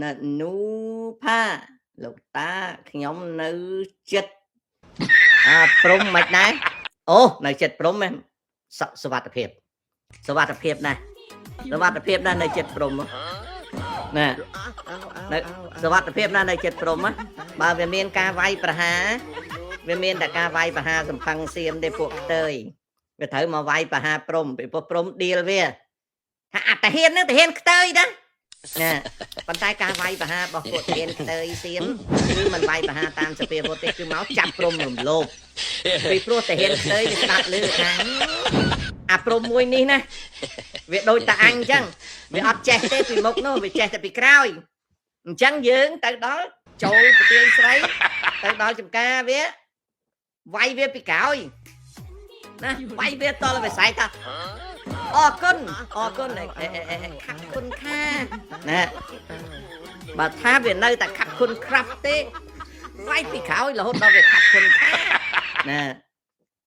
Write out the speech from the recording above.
នៅនូផាលោកតាខ្ញុំនៅចិត្តអាព្រំមិនដែរអូនៅចិត្តព្រំហ្នឹងសវត្ថភាពសវត្ថភាពណាស់សវត្ថភាពណាស់នៅចិត្តព្រំណានៅសវត្ថភាពណាស់នៅចិត្តព្រំបើវាមានការវាយប្រហារវាមានតែការវាយប្រហារសំផឹងសៀមទេពួកខ្ទើយវាត្រូវមកវាយប្រហារព្រំពីព្រោះព្រំឌៀលវាថាអត្តហ៊ានហ្នឹងតាហ៊ានខ្ទើយណាណាប៉ុន្តែការវាយប្រហាររបស់ពួកទានខ្ទើយសៀមគឺមិនវាយប្រហារតាមសភាវុធទេគឺមកចាប់ព្រំរំលោភពីព្រោះតាហ៊ានខ្ទើយវាស្ដាប់ឮថាអាព្រំមួយនេះណាវាដូចតាអញអញ្ចឹងវាអត់ចេះទេពីមុខនោះវាចេះតែពីក្រោយអញ្ចឹងយើងទៅដល់ចូលប្រទាយស្រីទៅដល់ចំការវាវាយវាពីក្រោយណាវាយវាតលវាស្រែកថាអរគុណអរគុណខាប់គុណខាណាបើថាវានៅតែខាប់គុណក្រាប់ទេវាយពីក្រោយរហូតដល់វាខាប់គុណខាណា។